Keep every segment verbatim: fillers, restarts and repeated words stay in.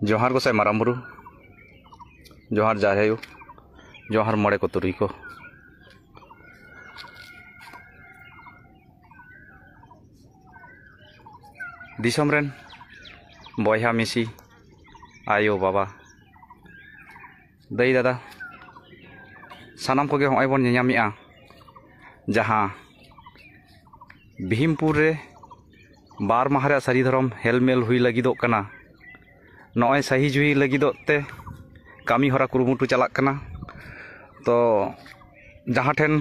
ᱡᱚᱦᱟᱨ ᱜᱚᱸᱥᱟᱭ ᱢᱟᱨᱟᱝ ᱵᱩᱨᱩ, ᱡᱚᱦᱟᱨ ᱡᱟᱦᱮᱨ ᱟᱭᱳ, ᱡᱚᱦᱟᱨ ᱢᱚᱬᱮ ᱠᱚ ᱛᱩᱨᱩᱭ ᱠᱚ᱾ ᱫᱤᱥᱚᱢ ᱨᱮᱱ ᱵᱚᱭᱦᱟ ᱢᱤᱥᱤ, ᱟᱭᱳ ᱵᱟᱵᱟ, ᱫᱟᱹᱭ ᱫᱟᱫᱟ, ᱥᱟᱱᱟᱢ ᱠᱚᱜᱮ ᱦᱚᱸᱜᱼᱚᱭ ᱵᱚᱱ ᱧᱮᱧᱟᱢᱮᱜᱼᱟ, ᱡᱟᱦᱟᱸ ᱵᱷᱤᱢᱯᱩᱨ ᱨᱮ ᱵᱟᱨ ᱢᱟᱦᱟ ᱨᱮᱭᱟᱜ ᱥᱟᱹᱨᱤ ᱫᱷᱚᱨᱚᱢ ᱦᱮᱞᱢᱮᱞ ᱦᱩᱭ ᱞᱟᱹᱜᱤᱫᱚᱜ ᱠᱟᱱᱟ᱾ ᱱᱚᱜᱼᱚᱭ ᱥᱟᱹᱦᱤ ᱡᱩᱦᱤ ᱞᱟᱹᱜᱤᱫᱚᱜ ᱛᱮ ᱠᱟᱹᱢᱤ ᱦᱚᱨᱟ ᱠᱩᱨᱩᱢᱩᱴᱩ ᱪᱟᱞᱟᱜ ᱠᱟᱱᱟ᱾ ᱛᱚ ᱡᱟᱦᱟᱸ ᱴᱷᱮᱱ,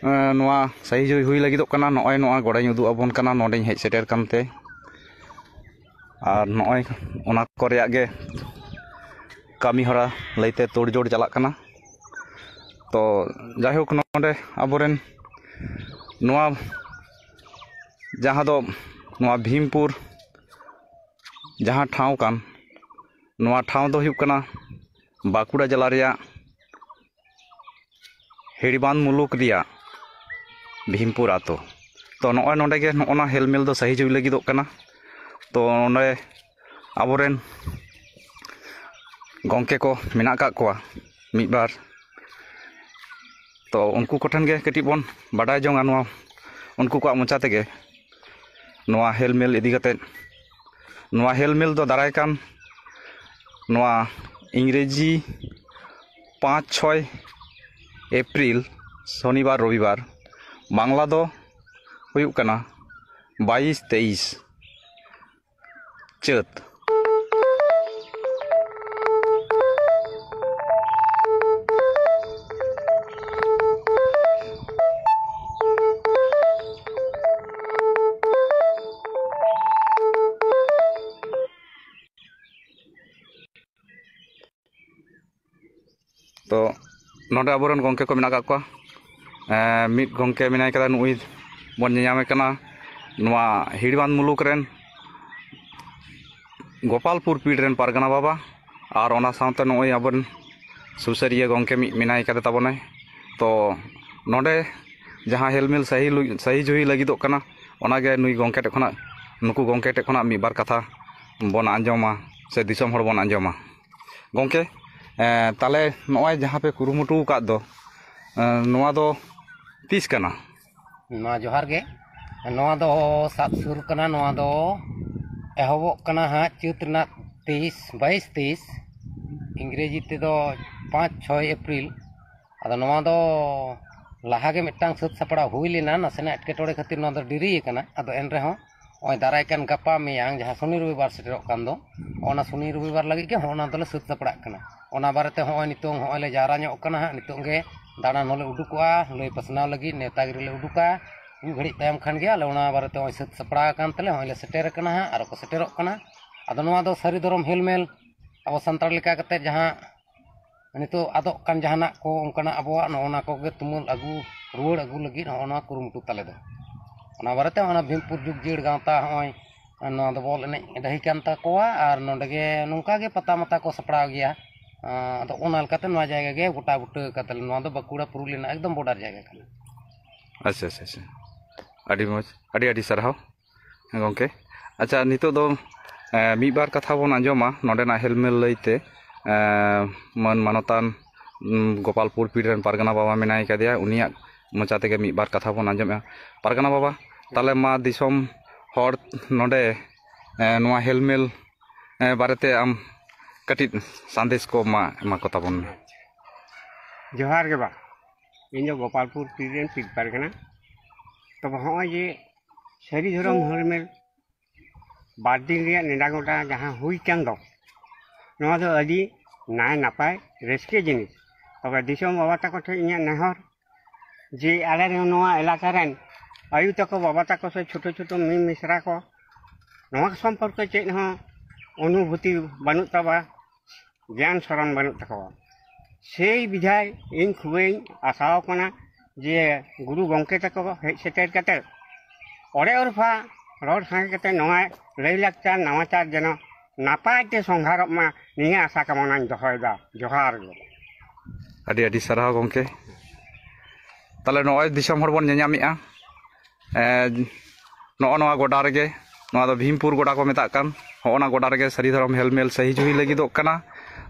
ᱮᱸ, ᱱᱚᱣᱟ ᱥᱟᱹᱦᱤ ᱡᱩᱦᱤ ᱦᱩᱭ ᱞᱟᱹᱜᱤᱫᱚᱜ ᱠᱟᱱᱟ, ᱱᱚᱜᱼᱚᱭ ᱱᱚᱣᱟ ᱜᱚᱲᱟᱧ ᱩᱫᱩᱜ ᱟᱵᱚᱱ ᱠᱟᱱᱟ, ᱱᱚᱰᱮᱧ ᱦᱮᱡ ᱥᱮᱴᱮᱨ ᱠᱟᱱᱛᱮ᱾ ᱟᱨ ᱱᱚᱜᱼᱚᱭ ᱚᱱᱟ ᱠᱚ ᱨᱮᱭᱟᱜ ᱜᱮ ᱠᱟᱹᱢᱤ ᱦᱚᱨᱟ ᱞᱟᱹᱭᱛᱮ ᱛᱳᱲᱡᱳᱲ ᱪᱟᱞᱟᱜ ᱠᱟᱱᱟ᱾ ᱛᱚ ᱡᱟᱭᱦᱳᱠ, ᱱᱚᱰᱮ ᱟᱵᱚᱨᱮᱱ ᱱᱚᱣᱟ ᱡᱟᱦᱟᱸ ᱫᱚ ᱱᱚᱣᱟ ᱵᱷᱤᱢᱯᱩᱨ ᱡᱟᱦᱟᱸ ᱴᱷᱟᱶ ᱠᱟᱱ, ᱱᱚᱣᱟ ᱴᱷᱟᱶ ᱫᱚ ᱦᱩᱭᱩᱜ ᱠᱟᱱᱟ ᱵᱟᱸᱠᱩᱲᱟ ᱡᱮᱞᱟ ᱨᱮᱭᱟᱜ ᱦᱤᱲᱤᱵᱟᱸᱫᱷ ᱢᱩᱞᱩᱠ ᱨᱮᱭᱟᱜ ᱵᱷᱤᱢᱯᱩᱨ ᱟᱛᱳ᱾ ᱛᱚ ᱱᱚᱜᱼᱚᱭ ᱱᱚᱰᱮ ᱜᱮ ᱱᱚᱜᱼᱚ ᱱᱟ ᱦᱮᱞᱢᱮᱞ ᱫᱚ ᱥᱟᱹᱦᱤ ᱡᱩᱦᱤ ᱞᱟᱹᱜᱤᱫᱚᱜ ᱠᱟᱱᱟ᱾ ᱛᱚ ᱱᱚᱰᱮ ᱟᱵᱚᱨᱮᱱ ᱜᱚᱢᱠᱮ ᱠᱚ ᱢᱮᱱᱟᱜ ᱟᱠᱟᱫ ᱠᱚᱣᱟ ᱢᱤᱫ ᱵᱟᱨ᱾ ᱛᱚ ᱩᱱᱠᱩ ᱠᱚᱴᱷᱮᱱ ᱜᱮ ᱠᱟᱹᱴᱤᱡ ᱵᱚᱱ ᱵᱟᱰᱟᱭ ᱡᱚᱝᱟ, ᱱᱚᱣᱟ ᱩᱱᱠᱩ ᱠᱚᱣᱟᱜ ᱢᱚᱪᱟ ᱛᱮᱜᱮ ᱱᱚᱣᱟ ᱦᱮᱞᱢᱮᱞ ᱤᱫᱤ ᱠᱟᱛᱮᱫ᱾ ᱱᱚᱣᱟ ᱦᱮᱞᱢᱮᱞ ᱫᱚ ᱫᱟᱨᱟᱭ ᱠᱟᱱ ᱱᱚᱣᱟ ᱤᱝᱨᱮᱡᱤ ᱯᱟᱸᱪ ᱪᱷᱚᱭ ᱮᱯᱨᱤᱞ, ᱥᱚᱱᱤᱵᱟᱨ ᱨᱚᱵᱤᱵᱟᱨ, ᱵᱟᱝᱞᱟ ᱫᱚ ᱦᱩᱭᱩᱜ ᱠᱟᱱᱟ ᱵᱟᱭᱤᱥ ᱛᱮᱭᱤᱥ ᱪᱟᱹᱛ᱾ ᱛᱚ ᱱᱚᱰᱮ ᱟᱵᱚᱨᱮᱱ ᱜᱚᱢᱠᱮ ᱠᱚ ᱢᱮᱱᱟᱜ ᱟᱠᱟᱫ ᱠᱚᱣᱟ᱾ ᱮᱸ, ᱢᱤᱫ ᱜᱚᱢᱠᱮ ᱢᱮᱱᱟᱭ ᱠᱟᱫᱟ, ᱱᱩᱜᱼᱩᱭ ᱵᱚᱱ ᱧᱮᱧᱟᱢᱮ ᱠᱟᱱᱟ ᱱᱚᱣᱟ ᱦᱤᱲᱵᱟᱸᱫᱽ ᱢᱩᱞᱩᱠ ᱨᱮᱱ ᱜᱳᱯᱟᱞᱯᱩᱨ ᱯᱤᱲ ᱨᱮᱱ ᱯᱟᱨᱜᱟᱱᱟ ᱵᱟᱵᱟ᱾ ᱟᱨ ᱚᱱᱟ ᱥᱟᱶᱛᱮ ᱱᱚᱜᱼᱚᱭ ᱟᱵᱚᱨᱮᱱ ᱥᱩᱥᱟᱹᱨᱤᱭᱟᱹ ᱜᱚᱢᱠᱮ ᱢᱤᱫ ᱢᱮᱱᱟᱭ ᱠᱟᱫᱮ ᱛᱟᱵᱚᱱᱟᱭ᱾ ᱛᱚ ᱱᱚᱰᱮ ᱡᱟᱦᱟᱸ ᱦᱮᱞᱢᱮᱞ ᱥᱟᱹᱦᱤ ᱞᱩ-, ᱥᱟᱹᱦᱤ ᱡᱩᱦᱤ ᱞᱟᱹᱜᱤᱫᱚᱜ ᱠᱟᱱᱟ, ᱚᱱᱟᱜᱮ ᱱᱩᱭ ᱜᱚᱢᱠᱮ ᱴᱷᱮᱱ ᱠᱷᱚᱱᱟᱜ, ᱱᱩᱠᱩ ᱜᱚᱢᱠᱮ ᱴᱷᱮᱱ ᱠᱷᱚᱱᱟᱜ ᱢᱤᱫ ᱵᱟᱨ ᱠᱟᱛᱷᱟ ᱵᱚᱱ ᱟᱸᱡᱚᱢᱟ᱾ ᱥᱮ ᱫᱤᱥᱚᱢ ᱦᱚᱲ ᱵᱚᱱ ᱟᱸᱡᱚᱢᱟ᱾ ᱜᱚᱢᱠᱮ, ᱮᱸ, ᱛᱟᱦᱚᱞᱮ ᱱᱚᱜᱼᱚᱭ ᱡᱟᱦᱟᱸ ᱯᱮ ᱠᱩᱨᱩᱢᱩᱴᱩ ᱟᱠᱟᱫ ᱫᱚ, ᱮᱸ, ᱱᱚᱣᱟ ᱫᱚ ᱛᱤᱥ ᱠᱟᱱᱟ? ᱱᱚᱣᱟ ᱡᱚᱦᱟᱨ ᱜᱮ᱾ ᱱᱚᱣᱟ ᱫᱚ ᱥᱟᱵ ᱥᱩᱨ ᱠᱟᱱᱟ, ᱱᱚᱣᱟ ᱫᱚ ᱮᱦᱚᱵᱚᱜ ᱠᱟᱱᱟ ᱦᱟᱸᱜ ᱪᱟᱹᱛ ᱨᱮᱱᱟᱜ ᱛᱮᱭᱤᱥ, ᱵᱟᱭᱤᱥ, ᱛᱮᱭᱤᱥ, ᱤᱝᱨᱮᱡᱤ ᱛᱮᱫᱚ ᱯᱟᱸᱪ, ᱪᱷᱚᱭ ᱮᱯᱨᱤᱞ᱾ ᱟᱫᱚ ᱱᱚᱣᱟ ᱫᱚ ᱞᱟᱦᱟ ᱜᱮ ᱢᱤᱫᱴᱟᱝ ᱥᱟᱹᱛ ᱥᱟᱯᱲᱟᱣ ᱦᱩᱭ ᱞᱮᱱᱟ, ᱱᱟᱥᱮᱱᱟᱜ ᱮᱴᱠᱮᱴᱚᱬᱮ ᱠᱷᱟᱹᱛᱤᱨ ᱱᱚᱣᱟ ᱫᱚ ᱰᱮᱨᱤ ᱟᱠᱟᱱᱟ᱾ ᱟᱫᱚ ᱮᱱ ᱨᱮᱦᱚᱸ ᱱᱚᱜᱼᱚᱭ ᱫᱟᱨᱟᱭ ᱠᱟᱱ ᱜᱟᱯᱟ ᱢᱮᱭᱟᱝ, ᱡᱟᱦᱟᱸ ᱥᱚᱱᱤ ᱨᱚᱵᱤᱵᱟᱨ ᱥᱮᱴᱮᱨᱚᱜ ᱠᱟᱱ ᱫᱚ, ᱚᱱᱟ ᱥᱚᱱᱤ ᱨᱚᱵᱤᱵᱟᱨ ᱞᱟᱹᱜᱤᱫ ᱜᱮ ᱦᱚᱸᱜᱼᱚ ᱱᱟ ᱫᱚᱞᱮ ᱥᱟᱹᱛ ᱥᱟᱯᱲᱟᱜ ᱠᱟᱱᱟ᱾ ᱚᱱᱟ ᱵᱟᱨᱮᱛᱮ ᱦᱚᱸᱜᱼᱚᱭ ᱱᱤᱛᱚᱝ ᱦᱚᱸᱜᱼᱚᱭ ᱞᱮ ᱡᱟᱣᱨᱟ ᱧᱚᱜ ᱠᱟᱱᱟ ᱦᱟᱸᱜ, ᱱᱤᱛᱚᱝ ᱜᱮ ᱫᱟᱬᱟᱱ ᱦᱚᱸᱞᱮ ᱩᱰᱩᱠᱚᱜᱼᱟ, ᱞᱟᱹᱭ ᱯᱟᱥᱱᱟᱣ ᱞᱟᱹᱜᱤᱫ ᱱᱮᱣᱛᱟ ᱜᱤᱨᱟᱹ ᱞᱮ ᱩᱰᱩᱠᱟ᱾ ᱢᱤᱫ ᱜᱷᱟᱹᱲᱤᱡ ᱛᱟᱭᱚᱢ ᱠᱷᱟᱱ ᱜᱮ ᱟᱞᱮ ᱚᱱᱟ ᱵᱟᱨᱮᱛᱮ ᱦᱚᱸᱜᱼᱚᱭ ᱥᱟᱹᱛ ᱥᱟᱯᱲᱟᱣ ᱟᱠᱟᱱ ᱛᱮᱞᱮ ᱦᱚᱸᱜᱼᱚᱭ ᱞᱮ ᱥᱮᱴᱮᱨ ᱟᱠᱟᱱᱟ ᱦᱟᱸᱜ, ᱟᱨᱚ ᱠᱚ ᱥᱮᱴᱮᱨᱚᱜ ᱠᱟᱱᱟ᱾ ᱟᱫᱚ ᱱᱚᱣᱟ ᱫᱚ ᱥᱟᱹᱨᱤ ᱫᱷᱚᱨᱚᱢ ᱦᱮᱞᱢᱮᱞ ᱟᱵᱚ ᱥᱟᱱᱛᱟᱲ ᱞᱮᱠᱟ ᱠᱟᱛᱮ ᱡᱟᱦᱟᱸ ᱱᱤᱛᱚᱜ ᱟᱫᱚᱜ ᱠᱟᱱ ᱡᱟᱦᱟᱱᱟᱜ ᱠᱚ ᱚᱱᱠᱟᱱᱟᱜ ᱟᱵᱚᱣᱟᱜ ᱱᱚᱜᱼᱚ ᱱᱟ ᱠᱚᱜᱮ ᱛᱩᱢᱟᱹᱞ ᱟᱹᱜᱩ ᱨᱩᱣᱟᱹᱲ ᱟᱹᱜᱩ ᱞᱟᱹᱜᱤᱫ ᱱᱚᱜᱼᱚ ᱱᱚᱣᱟ ᱠᱩᱨᱩᱢᱩᱴᱩ ᱛᱟᱞᱮ ᱫᱚ᱾ ᱚᱱᱟ ᱵᱟᱨᱮᱛᱮ ᱚᱱᱟ ᱵᱷᱤᱢᱯᱩᱨ ᱡᱩᱜᱽ ᱡᱤᱭᱟᱹᱲ ᱜᱟᱶᱛᱟ ᱦᱚᱸᱜᱼᱚᱭ ᱱᱚᱣᱟ ᱫᱚ ᱵᱚᱞ ᱮᱱᱮᱡ ᱰᱟᱹᱦᱤ ᱠᱟᱱ ᱛᱟᱠᱚᱣᱟ, ᱟᱨ ᱱᱚᱸᱰᱮ ᱜᱮ ᱱᱚᱝᱠᱟ ᱜᱮ ᱯᱟᱛᱟ ᱢᱟᱛᱟ ᱠᱚ ᱥᱟᱯᱲᱟᱣ ᱜᱮᱭᱟ᱾ ᱟᱫᱚ ᱚᱱᱟ ᱞᱮᱠᱟᱛᱮ ᱱᱚᱣᱟ ᱡᱟᱭᱜᱟ ᱜᱮ ᱜᱚᱴᱟ ᱵᱩᱴᱟᱹ ᱠᱟᱛᱮ ᱱᱚᱣᱟ ᱫᱚ ᱵᱟᱸᱠᱩᱲᱟ ᱯᱩᱨᱩᱞᱤᱭᱟᱹ ᱨᱮᱱᱟᱜ ᱮᱠᱫᱚᱢ ᱵᱚᱰᱟᱨ ᱡᱟᱭᱜᱟ ᱠᱟᱱᱟ᱾ ᱟᱪᱪᱷᱟ, ᱟᱪᱪᱷᱟ, ᱟᱪᱪᱷᱟ᱾ ᱟᱹᱰᱤ ᱢᱚᱡᱽ, ᱟᱹᱰᱤ ᱟᱹᱰᱤ ᱥᱟᱨᱦᱟᱣ᱾ ᱦᱮᱸ ᱜᱚᱢᱠᱮ, ᱟᱪᱪᱷᱟ, ᱱᱤᱛᱚᱜ ᱫᱚ ᱮᱸ, ᱢᱤᱫ ᱵᱟᱨ ᱠᱟᱛᱷᱟ ᱵᱚᱱ ᱟᱸᱡᱚᱢᱟ ᱱᱚᱰᱮᱱᱟᱜ ᱦᱮᱞᱢᱮᱞ ᱞᱟᱹᱭᱛᱮ᱾ ᱮᱸ, ᱢᱟᱹᱱ ᱢᱟᱱᱚᱛᱟᱱ, ᱩᱢ, ᱜᱳᱯᱟᱞᱯᱩᱨ ᱯᱤᱲ ᱨᱮᱱ ᱯᱟᱨᱜᱟᱱᱟ ᱵᱟᱵᱟ ᱢᱮᱱᱟᱭ ᱠᱟᱫᱮᱭᱟ, ᱩᱱᱤᱭᱟᱜ ᱢᱚᱪᱟ ᱛᱮᱜᱮ ᱢᱤᱫ ᱵᱟᱨ ᱠᱟᱛᱷᱟ ᱵᱚᱱ ᱟᱸᱡᱚᱢᱮᱜᱼᱟ᱾ ᱯᱟᱨᱜᱟᱱᱟ ᱵᱟᱵᱟ, ᱛᱟᱦᱞᱮ ᱢᱟ ᱫᱤᱥᱚᱢ ᱦᱚᱲ ᱱᱚᱰᱮ, ᱮᱸ, ᱱᱚᱣᱟ ᱦᱮᱞᱢᱮᱞ, ᱮᱸ, ᱵᱟᱨᱮᱛᱮ ᱟᱢ ᱠᱟᱹᱴᱤᱡ ᱥᱟᱸᱫᱮᱥ ᱠᱚ ᱢᱟ ᱮᱢᱟ ᱠᱚ ᱛᱟᱵᱚᱱ ᱢᱮ᱾ ᱡᱚᱦᱟᱨ ᱜᱮ ᱵᱟ, ᱤᱧ ᱫᱚ ᱜᱳᱯᱟᱞᱯᱩᱨ ᱯᱤᱲ ᱨᱮᱱ ᱯᱤᱲ ᱯᱟᱨᱜᱟᱱᱟ᱾ ᱛᱚᱵᱮ ᱦᱚᱸᱜᱼᱚᱭ ᱡᱮ ᱥᱟᱹᱨᱤ ᱫᱷᱚᱨᱚᱢ ᱦᱮᱞᱢᱮᱞ ᱵᱟᱨ ᱫᱤᱱ ᱨᱮᱭᱟᱜ ᱱᱮᱰᱟ ᱜᱚᱴᱟ ᱡᱟᱦᱟᱸ ᱦᱩᱭ ᱠᱟᱱ ᱫᱚ, ᱱᱚᱣᱟ ᱫᱚ ᱟᱹᱰᱤ ᱱᱟᱭ ᱱᱟᱯᱟᱭ ᱨᱟᱹᱥᱠᱟᱹ ᱡᱤᱱᱤᱥ᱾ ᱛᱚᱵᱮ ᱫᱤᱥᱚᱢ ᱵᱟᱵᱟ ᱛᱟᱠᱚ ᱴᱷᱮᱱ ᱤᱧᱟᱹᱜ ᱱᱮᱦᱚᱨ ᱡᱮ ᱟᱞᱮ ᱨᱮᱱ ᱱᱚᱣᱟ ᱮᱞᱟᱠᱟ ᱨᱮᱱ ᱟᱭᱳ ᱛᱟᱠᱚ, ᱵᱟᱵᱟ ᱛᱟᱠᱚ ᱥᱮ ᱪᱷᱳᱴᱳ ᱪᱷᱳᱴᱳ ᱢᱤ ᱢᱤᱥᱨᱟ ᱠᱚ ᱱᱚᱣᱟ ᱥᱚᱢᱯᱚᱨᱠᱮ ᱪᱮᱫ ᱦᱚᱸ ᱚᱱᱩᱵᱷᱩᱛᱤ ᱵᱟᱹᱱᱩᱜ ᱛᱟᱵᱚᱣᱟ, ᱜᱮᱭᱟᱱ ᱥᱚᱨᱚᱱ ᱵᱟᱹᱱᱩᱜ ᱛᱟᱠᱚᱣᱟ᱾ ᱥᱮᱭ ᱵᱤᱫᱷᱟᱭ ᱤᱧ ᱠᱷᱩᱵᱮᱧ ᱟᱥᱟᱣ ᱠᱟᱱᱟ ᱡᱮ ᱜᱩᱨᱩ ᱜᱚᱢᱠᱮ ᱛᱟᱠᱚ ᱦᱮᱡ ᱥᱮᱴᱮᱨ ᱠᱟᱛᱮ ᱚᱲᱮ ᱚᱨᱯᱷᱟ ᱨᱚᱲ ᱥᱟᱸᱜᱮ ᱠᱟᱛᱮ ᱱᱚᱣᱟ ᱞᱟᱹᱭᱼᱞᱟᱠᱪᱟᱨ ᱱᱟᱣᱟᱪᱟᱨ ᱡᱮᱱᱚ ᱱᱟᱯᱟᱭ ᱛᱮ ᱥᱚᱝᱜᱷᱟᱨᱚᱜ ᱢᱟ, ᱱᱤᱭᱟᱹ ᱟᱥᱟ ᱠᱟᱢᱚᱱᱟᱧ ᱫᱚᱦᱚᱭᱮᱫᱟ᱾ ᱡᱚᱦᱟᱨ ᱜᱮ᱾ ᱟᱹᱰᱤ ᱟᱹᱰᱤ ᱥᱟᱨᱦᱟᱣ ᱜᱚᱢᱠᱮ᱾ ᱛᱟᱦᱞᱮ ᱱᱚᱜᱼᱚᱭ ᱫᱤᱥᱚᱢ ᱦᱚᱲ ᱵᱚᱱ ᱧᱮᱧᱟᱢᱮᱜᱼᱟ, ᱮᱸ, ᱱᱚᱜᱼᱚ ᱱᱚᱣᱟ ᱜᱚᱰᱟ ᱨᱮᱜᱮ ᱱᱚᱣᱟ ᱫᱚ ᱵᱷᱤᱢᱯᱩᱨ ᱜᱚᱰᱟ ᱠᱚ ᱢᱮᱛᱟᱜ ᱠᱟᱱ, ᱦᱚᱸᱜᱼᱚ ᱱᱟ ᱜᱚᱰᱟ ᱨᱮᱜᱮ ᱥᱟᱹᱨᱤ ᱫᱷᱚᱨᱚᱢ ᱦᱮᱞᱢᱮᱞ ᱥᱟᱹᱦᱤ ᱡᱩᱦᱤ ᱞᱟᱹᱜᱤᱫᱚᱜ ᱠᱟᱱᱟ᱾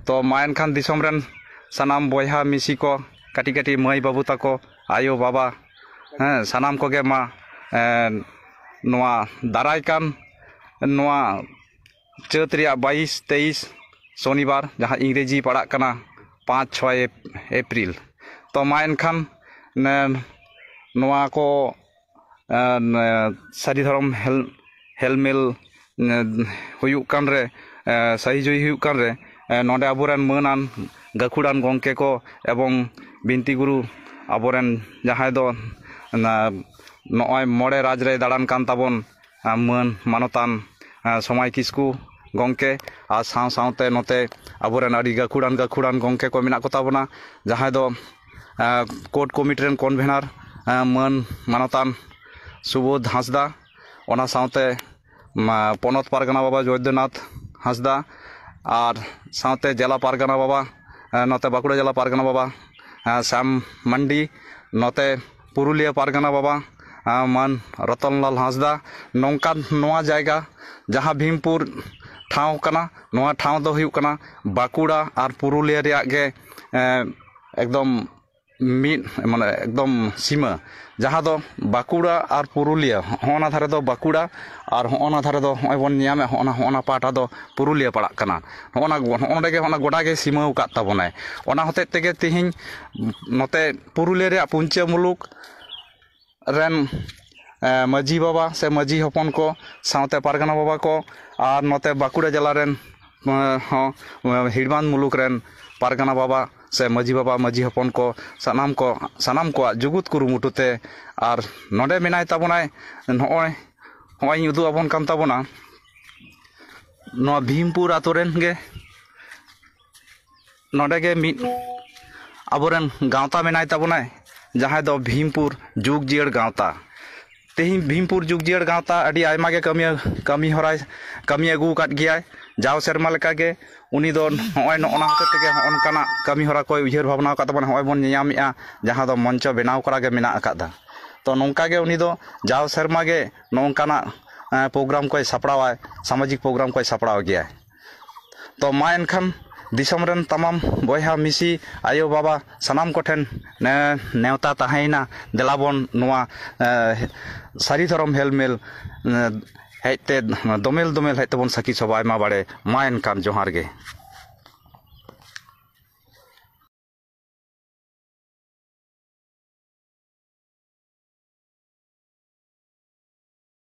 ᱛᱚ ᱢᱟ ᱮᱱᱠᱷᱟᱱ ᱫᱤᱥᱚᱢ ᱨᱮᱱ ᱥᱟᱱᱟᱢ ᱵᱚᱭᱦᱟ ᱢᱤᱥᱤ ᱠᱚ, ᱠᱟᱹᱴᱤᱡ ᱠᱟᱹᱴᱤᱡ ᱢᱟᱹᱭ ᱵᱟᱹᱵᱩ ᱛᱟᱠᱚ, ᱟᱭᱳ ᱵᱟᱵᱟ, ᱦᱮᱸ, ᱥᱟᱱᱟᱢ ᱠᱚᱜᱮ ᱢᱟ, ᱮᱸ, ᱱᱚᱣᱟ ᱫᱟᱨᱟᱭ ᱠᱟᱱ ᱱᱚᱣᱟ ᱪᱟᱹᱛ ᱨᱮᱭᱟᱜ ᱵᱟᱭᱤᱥ ᱛᱮᱭᱤᱥ ᱥᱚᱱᱤᱵᱟᱨ, ᱡᱟᱦᱟᱸ ᱤᱝᱨᱮᱡᱤ ᱯᱟᱲᱟᱜ ᱠᱟᱱᱟ ᱯᱟᱸᱪ ᱪᱷᱚᱭ ᱮᱯᱨᱤᱞ᱾ ᱛᱚ ᱢᱟ ᱮᱱᱠᱷᱟᱱ ᱱᱮ-, ᱱᱚᱣᱟ ᱠᱚ, ᱮᱸ, ᱥᱟᱹᱨᱤ ᱫᱷᱚᱨᱚᱢ ᱦᱮᱞ-, ᱦᱮᱞᱢᱮᱞ, ᱮᱸ, ᱦᱩᱭᱩᱜ ᱠᱟᱱ ᱨᱮ, ᱮᱸ, ᱥᱟᱹᱦᱤ ᱡᱩᱦᱤ ᱦᱩᱭᱩᱜ ᱠᱟᱱ ᱨᱮ, ᱮᱸ, ᱱᱚᱰᱮ ᱟᱵᱚᱨᱮᱱ ᱢᱟᱹᱱᱟᱱ ᱜᱟᱹᱠᱷᱩᱲᱟᱱ ᱜᱚᱢᱠᱮ ᱠᱚ ᱮᱵᱚᱝ ᱵᱤᱱᱛᱤ ᱜᱩᱨᱩ ᱟᱵᱚᱨᱮᱱ ᱡᱟᱦᱟᱸᱭ ᱫᱚ ᱱᱟ-, ᱱᱚᱜᱼᱚᱭ ᱢᱚᱬᱮ ᱨᱟᱡᱽ ᱨᱮᱭ ᱫᱟᱬᱟᱱ ᱠᱟᱱ ᱛᱟᱵᱚᱱ, ᱟᱸ, ᱢᱟᱹᱱ ᱢᱟᱱᱚᱛᱟᱱ, ᱟᱸ, ᱥᱚᱢᱟᱭ ᱠᱤᱥᱠᱩ ᱜᱚᱢᱠᱮ, ᱟᱨ ᱥᱟᱶ ᱥᱟᱶᱛᱮ ᱱᱚᱛᱮ ᱟᱵᱚᱨᱮᱱ ᱟᱹᱰᱤ ᱜᱟᱹᱠᱷᱩᱲᱟᱱ ᱜᱟᱹᱠᱷᱩᱲᱟᱱ ᱜᱚᱢᱠᱮ ᱠᱚ ᱢᱮᱱᱟᱜ ᱠᱚ ᱛᱟᱵᱚᱱᱟ, ᱡᱟᱦᱟᱸᱭ ᱫᱚ, ᱟᱸ, ᱠᱳᱨᱴ ᱠᱚᱢᱤᱴᱤ ᱨᱮᱱ ᱠᱚᱱᱵᱷᱮᱱᱟᱨ, ᱟᱸ, ᱢᱟᱹᱱ ᱢᱟᱱᱚᱛᱟᱱ ᱥᱩᱵᱳᱫᱷ ᱦᱟᱸᱥᱫᱟ, ᱚᱱᱟ ᱥᱟᱶᱛᱮ, ᱢᱟ, ᱯᱚᱱᱚᱛ ᱯᱟᱨᱜᱟᱱᱟ ᱵᱟᱵᱟ ᱡᱚᱭᱫᱚᱱᱟᱛᱷ ᱦᱟᱸᱥᱫᱟ, ᱟᱨ ᱥᱟᱶᱛᱮ ᱡᱮᱞᱟ ᱯᱟᱨᱜᱟᱱᱟ ᱵᱟᱵᱟ, ᱟᱸ, ᱱᱚᱛᱮ ᱵᱟᱸᱠᱩᱲᱟ ᱡᱮᱞᱟ ᱯᱟᱨᱜᱟᱱᱟ ᱵᱟᱵᱟ, ᱟᱸ, ᱥᱟᱢ ᱢᱟᱱᱰᱤ, ᱱᱚᱛᱮ ᱯᱩᱨᱩᱞᱤᱭᱟᱹ ᱯᱟᱨᱜᱟᱱᱟ ᱵᱟᱵᱟ, ᱟᱸ, ᱢᱟᱹᱱ ᱨᱚᱛᱚᱱᱞᱟᱞ ᱦᱟᱸᱥᱫᱟ᱾ ᱱᱚᱝᱠᱟᱱ ᱱᱚᱣᱟ ᱡᱟᱭᱜᱟ ᱡᱟᱦᱟᱸ ᱵᱷᱤᱢᱯᱩᱨ ᱴᱷᱟᱶ ᱠᱟᱱᱟ, ᱱᱚᱣᱟ ᱴᱷᱟᱶ ᱫᱚ ᱦᱩᱭᱩᱜ ᱠᱟᱱᱟ ᱵᱟᱸᱠᱩᱲᱟ ᱟᱨ ᱯᱩᱨᱩᱞᱤᱭᱟᱹ ᱨᱮᱭᱟᱜ ᱜᱮ, ᱮᱸ, ᱮᱠᱫᱚᱢ ᱢᱤᱫ, ᱢᱟᱱᱮ, ᱮᱠᱫᱚᱢ ᱥᱤᱢᱟᱹ, ᱡᱟᱦᱟᱸ ᱫᱚ ᱵᱟᱸᱠᱩᱲᱟ ᱟᱨ ᱯᱩᱨᱩᱞᱤᱭᱟᱹ, ᱦᱚᱸᱜᱼᱚ ᱱᱟ ᱫᱷᱟᱨᱮ ᱫᱚ ᱵᱟᱸᱠᱩᱲᱟ ᱟᱨ ᱦᱚᱸᱜᱼᱚ ᱱᱟ ᱫᱷᱟᱨᱮ ᱫᱚ ᱦᱚᱸᱜᱼᱚᱭ ᱵᱚᱱ ᱧᱟᱢᱮᱫ, ᱦᱚᱸᱜᱼᱚ ᱱᱟ, ᱦᱚᱸᱜᱼᱚ ᱱᱟ ᱯᱟᱦᱴᱟ ᱫᱚ ᱯᱩᱨᱩᱞᱤᱭᱟᱹ ᱯᱟᱲᱟᱜ ᱠᱟᱱᱟ᱾ ᱦᱚᱸᱜᱼᱚ ᱱᱟ, ᱦᱚᱸᱜᱼᱚ ᱱᱚᱰᱮ ᱜᱮ ᱦᱚᱸᱜᱼᱚ ᱱᱟ ᱜᱚᱰᱟ ᱜᱮ ᱥᱤᱢᱟᱹ ᱟᱠᱟᱫ ᱛᱟᱵᱚᱱᱟᱭ᱾ ᱚᱱᱟ ᱦᱚᱛᱮᱡ ᱛᱮᱜᱮ ᱛᱮᱦᱮᱧ ᱱᱚᱛᱮ ᱯᱩᱨᱩᱞᱤᱭᱟᱹ ᱨᱮᱭᱟᱜ ᱯᱩᱧᱪᱟᱹ ᱢᱩᱞᱩᱠ ᱨᱮᱱ, ᱮ, ᱢᱟᱹᱡᱷᱤ ᱵᱟᱵᱟ ᱥᱮ ᱢᱟᱹᱡᱷᱤ ᱦᱚᱯᱚᱱ ᱠᱚ, ᱥᱟᱶᱛᱮ ᱯᱟᱨᱜᱟᱱᱟ ᱵᱟᱵᱟ ᱠᱚ, ᱟᱨ ᱱᱚᱛᱮ ᱵᱟᱸᱠᱩᱲᱟ ᱡᱮᱞᱟ ᱨᱮᱱ, ᱮ, ᱦᱚᱸ, ᱮ, ᱦᱤᱲᱢᱟᱱ ᱢᱩᱞᱩᱠ ᱨᱮᱱ ᱯᱟᱨᱜᱟᱱᱟ ᱵᱟᱵᱟ ᱥᱮ ᱢᱟᱹᱡᱷᱤ ᱵᱟᱵᱟ, ᱢᱟᱹᱡᱷᱤ ᱦᱚᱯᱚᱱ ᱠᱚ, ᱥᱟᱱᱟᱢ ᱠᱚ, ᱥᱟᱱᱟᱢ ᱠᱚᱣᱟᱜ ᱡᱩᱜᱩᱫ ᱠᱩᱨᱩᱢᱩᱴᱩ ᱛᱮ, ᱟᱨ ᱱᱚᱰᱮ ᱢᱮᱱᱟᱭ ᱛᱟᱵᱚᱱᱟᱭ, ᱱᱚᱜᱼᱚᱭ, ᱱᱚᱜᱼᱚᱭ ᱤᱧ ᱩᱫᱩᱜ ᱟᱵᱚᱱ ᱠᱟᱱ ᱛᱟᱵᱚᱱᱟ, ᱱᱚᱣᱟ ᱵᱷᱤᱢᱯᱩᱨ ᱟᱛᱳ ᱨᱮᱱ ᱜᱮ ᱱᱚᱰᱮ ᱜᱮ ᱢᱤᱫ ᱟᱵᱚᱨᱮᱱ ᱜᱟᱶᱛᱟ ᱢᱮᱱᱟᱭ ᱛᱟᱵᱚᱱᱟᱭ, ᱡᱟᱦᱟᱸᱭ ᱫᱚ ᱵᱷᱤᱢᱯᱩᱨ ᱡᱩᱜᱽ ᱡᱤᱭᱟᱹᱲ ᱜᱟᱶᱛᱟ᱾ ᱛᱮᱦᱮᱧ ᱵᱷᱤᱢᱯᱩᱨ ᱡᱩᱜᱽ ᱡᱤᱭᱟᱹᱲ ᱜᱟᱶᱛᱟ ᱟᱹᱰᱤ ᱟᱭᱢᱟ ᱜᱮ ᱠᱟᱹᱢᱤ, ᱠᱟᱹᱢᱤ ᱦᱚᱨᱟᱭ ᱠᱟᱹᱢᱤ ᱟᱹᱜᱩ ᱟᱠᱟᱫ ᱜᱮᱭᱟᱭ᱾ ᱡᱟᱣ ᱥᱮᱨᱢᱟ ᱞᱮᱠᱟᱜᱮ ᱩᱱᱤ ᱫᱚ ᱱᱚᱜᱼᱚᱭ ᱱᱚᱜᱼᱚ ᱱᱟ ᱦᱚᱛᱮ ᱛᱮᱜᱮ ᱱᱚᱜᱼᱚ ᱱᱚᱝᱠᱟᱱᱟᱜ ᱠᱟᱹᱢᱤ ᱦᱚᱨᱟ ᱠᱚᱭ ᱩᱭᱦᱟᱹᱨ ᱵᱷᱟᱵᱽᱱᱟ ᱟᱠᱟᱫ ᱛᱟᱵᱚᱱᱟ, ᱱᱚᱜᱼᱚᱭ ᱵᱚᱱ ᱧᱮᱧᱟᱢᱮᱫᱼᱟ, ᱡᱟᱦᱟᱸ ᱫᱚ ᱢᱚᱧᱪᱚ ᱵᱮᱱᱟᱣ ᱠᱚᱨᱟ ᱜᱮ ᱢᱮᱱᱟᱜ ᱟᱠᱟᱫᱟ᱾ ᱛᱚ ᱱᱚᱝᱠᱟ ᱜᱮ ᱩᱱᱤ ᱫᱚ ᱡᱟᱣ ᱥᱮᱨᱢᱟ ᱜᱮ ᱱᱚᱝᱠᱟᱱᱟᱜ ᱯᱨᱳᱜᱨᱟᱢ ᱠᱚᱭ ᱥᱟᱯᱲᱟᱣᱟᱭ, ᱥᱟᱢᱟᱡᱤᱠ ᱯᱨᱳᱜᱨᱟᱢ ᱠᱚᱭ ᱥᱟᱯᱲᱟᱣ ᱜᱮᱭᱟᱭ᱾ ᱛᱚ ᱢᱟ ᱮᱱᱠᱷᱟᱱ ᱫᱤᱥᱚᱢ ᱨᱮᱱ ᱛᱟᱢᱟᱢ ᱵᱚᱭᱦᱟ ᱢᱤᱥᱤ, ᱟᱭᱳ ᱵᱟᱵᱟ, ᱥᱟᱱᱟᱢ ᱠᱚᱴᱷᱮᱱ ᱱᱮᱣᱛᱟ ᱛᱟᱦᱮᱸᱭᱮᱱᱟ, ᱫᱮᱞᱟᱵᱚᱱ ᱱᱚᱣᱟ ᱥᱟᱹᱨᱤ ᱫᱷᱚᱨᱚᱢ ᱦᱮᱞᱢᱮᱞ ᱦᱮᱡ ᱛᱮ, ᱫᱚᱢᱮᱞ ᱫᱚᱢᱮᱞ ᱦᱮᱡ ᱛᱮᱵᱚᱱ ᱥᱟᱹᱠᱷᱤ ᱥᱚᱵᱷᱟᱭ ᱢᱟ ᱵᱟᱲᱮ᱾ ᱢᱟ ᱮᱱᱠᱷᱟᱱ ᱡᱚᱦᱟᱨ ᱜᱮ᱾